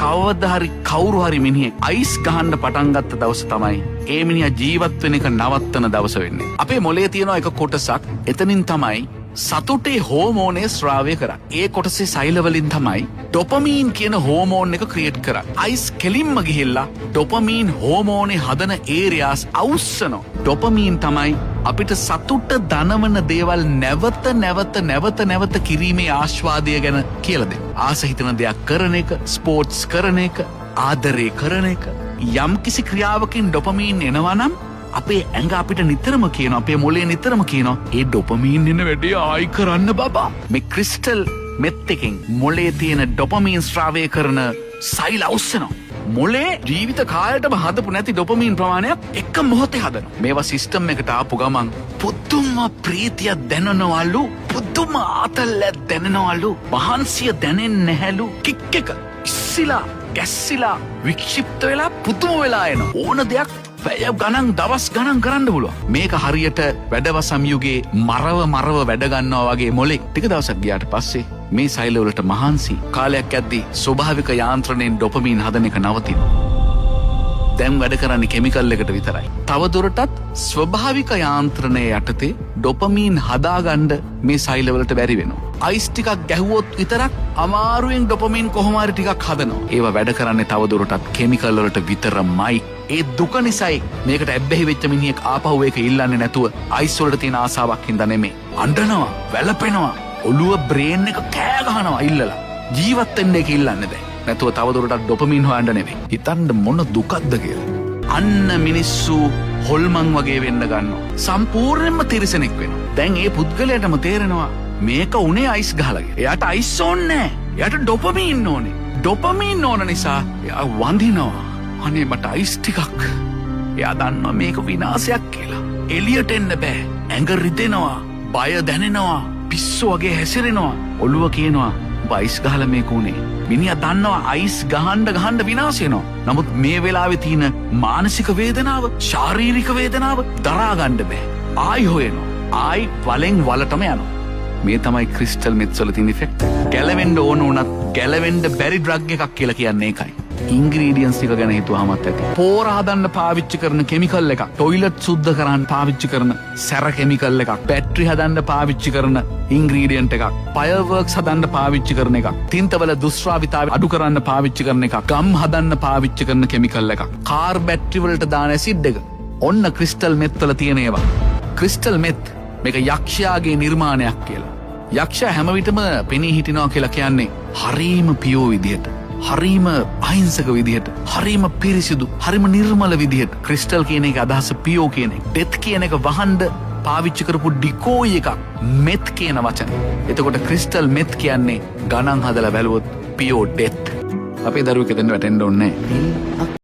කවදා හරි කවුරු හරි මිනිහෙක් අයිස් ගහන්න පටන් ගත්ත දවස තමයි ඒ මිනිහා ජීවත් වෙන එක නවත්තන දවස වෙන්නේ. අපේ මොලේ තියෙන එක කොටසක්, එතනින් තමයි සතුටේ හෝමෝනය ස්‍රාවය කරන්නේ. ඒ කොටසේ සෛල වලින් තමයි ඩොපමීන් කියන හෝමෝන් එක ක්‍රියේට් කරන්නේ. අයිස් කෙලින්ම ගිහිල්ලා ඩොපමීන් හෝමෝනේ හදන ඒරියාස් අවුස්සනවා. ඩොපමීන් තමයි අපිට සතුට දනවන දේවල් නැවත නැවත නැවත නැවත කිරීමේ ආස්වාදය ගැන කියලා දෙන්නේ. ආස හිතන දෙයක් කරන එක, ස්පෝර්ට්ස් කරන එක, ආදරේ කරන එක, යම්කිසි ක්‍රියාවකින් ඩොපමීන් එනවා නම් අපේ ඇඟ අපිට නිතරම කියනවා, අපේ මොලේ නිතරම කියනවා, ඒ ඩොපමීන් එන වැඩේ ආයි කරන්න බබා. මේ ක්‍රිස්ටල් මෙත් එකෙන් මොලේ තියෙන ඩොපමීන් ස්‍රාවය කරන සෛල අවුස්සනවා. මොලේ ජීවිත කාලයටම හදපු නැති ඩොපමීන් ප්‍රමාණයක් එක මොහොතේ හදනවා. මේවා සිස්ටම් එකට ආපු ගමන් පුදුම ප්‍රීතියක් දැනෙනවලු, පුදුම ආතල්ලයක් දැනෙනවලු, මහන්සිය දැනෙන්නේ නැහැලු. කික් එක ඉස්සිලා ගැස්සිලා වික්ෂිප්ත වෙලා පුදුම වෙලා එනවා. ඕන දෙයක් පැය ගණන් දවස් ගණන් කරන්න පුළුවන්. මේක හරියට වැඩවසම් යුගයේ මරව මරව වැඩ ගන්නවා වගේ මොලේ. ටික දවසක් ගියාට පස්සේ මේ සෛල වලට මහන්සි. කාලයක් යද්දී ස්වභාවික යාන්ත්‍රණයෙන් ඩොපමීන් හදන එක නවතිනවා. දැන් වැඩ කරන්නේ කෙමිකල් එකට විතරයි. තව දුරටත් ස්වභාවික යාන්ත්‍රණය යටතේ ඩොපමීන් හදාගන්න මේ සෛල වලට බැරි වෙනවා. අයිස් ටිකක් ගැහුවොත් විතරක් අමාරුවෙන් ඩොපමීන් කොහොම හරි ටිකක් හදනවා. ඒවා වැඩ කරන්නේ තව දුරටත් කෙමිකල් වලට විතරමයි. ඒ දුක නිසයි මේකට ඇබ්බැහි වෙච්ච මිනිහෙක් ආපහු ඒක ඉල්ලන්නේ නැතුව. අයිස් වලට තියෙන ආසාවක් හින්දා නෙමෙයි. අඬනවා, වැළපෙනවා, ඔළුව බ්‍රේන් එක කෑ ගහනවා ඉල්ලලා. ජීවත් වෙන්න ඒක ඉල්ලන්නේ දැන්. නැතුව තව දුරටත් ඩොපමීන් හොයන්න නෙමෙයි. හිතන්න මොන දුකක්ද කියලා. අන්න මිනිස්සු හොල්මන් වගේ වෙන්න ගන්නවා. සම්පූර්ණයෙන්ම තිරිසනෙක් වෙනවා. දැන් ඒ පුද්ගලයාටම තේරෙනවා මේක උනේ අයිස් ගහලා කියලා. එයාට අයිස් ඕනේ නෑ. එයාට ඩොපමීන් ඕනේ. ඩොපමීන් ඕන නිසා එයා වඳිනවා. අනේ මට අයිස් ටිකක්. එයා දන්නවා මේක විනාශයක් කියලා. එළියට එන්න බෑ. ඇඟ රිදෙනවා. බය දැනෙනවා. පිස්සු වගේ හැසිරෙනවා. ඔළුව කියනවා උඹ අයිස් ගහලා මේක උනේ. මිනිහා දන්නවා අයිස් ගහන්න ගහන්න විනාශ වෙනවා. නමුත් මේ වෙලාවේ තියෙන මානසික වේදනාව, ශාරීරික වේදනාව දරා ගන්න බෑ. ආයි හොයනවා. ආයි වලෙන් වලටම යනවා. මේ තමයි ක්‍රිස්ටල් මෙත්ස් වල තියෙන ඉෆෙක්ට්. ගැලවෙන්න ඕන වුණත් ගැලවෙන්න බැරි ඩ්‍රග් එකක් කියලා කියන්නේ ඒකයි. ඉන්ග්‍රීඩියන්ට්ස් ටික ගැන හිතුවාමත් ඇති. පෝර හදන්න පාවිච්චි කරන කෙමිකල් එකක්, ටොයිලට් සුද්ධ කරන්න පාවිච්චි කරන සැර කෙමිකල් එකක්, බැටරි හදන්න පාවිච්චි කරන ඉන්ග්‍රීඩියන්ට් එකක්, ෆයර්වර්ක්ස් හදන්න පාවිච්චි කරන එකක්, තින්තවල දුෂ්‍රාවිතාවය අඩු කරන්න පාවිච්චි කරන එකක්, ගම් හදන්න පාවිච්චි කරන කෙමිකල් එකක්, කාර් බැටරි වලට දාන ඇසිඩ් එක. ඔන්න ක්‍රිස්ටල් මෙත් වල තියෙන ඒවා. ක්‍රිස්ටල් මෙත් මේක යක්ෂයාගේ නිර්මාණයක් කියලා. යක්ෂයා හැම විටම පෙනී හිටිනවා කියලා කියන්නේ හරීම පියෝ විදිහට, හරීම අහිංසක විදිහට, හරීම පිරිසිදු, හරිම නිර්මල විදිහට. ක්‍රිස්ටල් කියන එක අදහස පියෝ කියන එක. ඩෙත් කියන එක වහන්න පාවිච්චි කරපු ඩිකෝයි එකක් මෙත් කියන වචන. එතකොට ක්‍රිස්ටල් මෙත් කියන්නේ ගණන් හදලා බැලුවොත් පියෝ ඩෙත්. අපේ දරුවෙක් එතෙන්ට වැටෙන්න ඕනේ නැහැ.